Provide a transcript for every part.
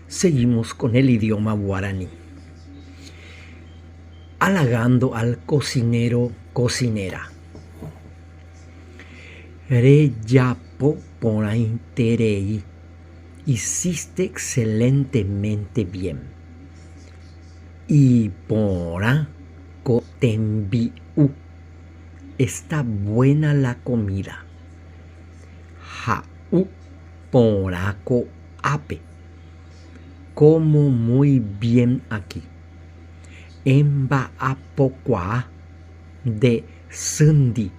Seguimos con el idioma guaraní. Halagando al cocinero, cocinera. Rejapo porãiterei. Hiciste excelentemente bien. Iporã ko tembi'u. Está buena la comida. Ha'u porã ko'ápe. Como muy bien aquí. Emba'apokuaa nde sýndi.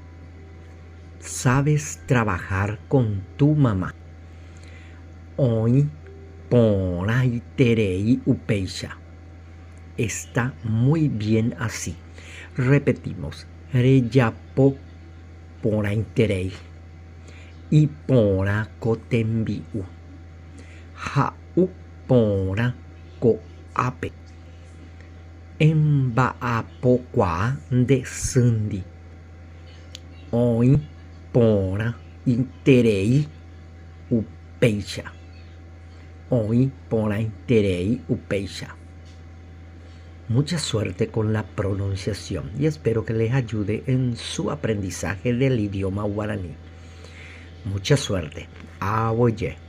Sabes trabajar con tu mamá. Oĩ porãiterei upéicha. Está muy bien así. Repetimos, Rejapo porãiterei. Iporã ko tembi'u. Ha'u porã ko'ápe. Emba'apokuaa nde sýndi. Oĩ porã iterei upéicha. Oĩ porãiterei upéicha. Mucha suerte con la pronunciación y espero que les ayude en su aprendizaje del idioma guaraní. Mucha suerte. Awoye.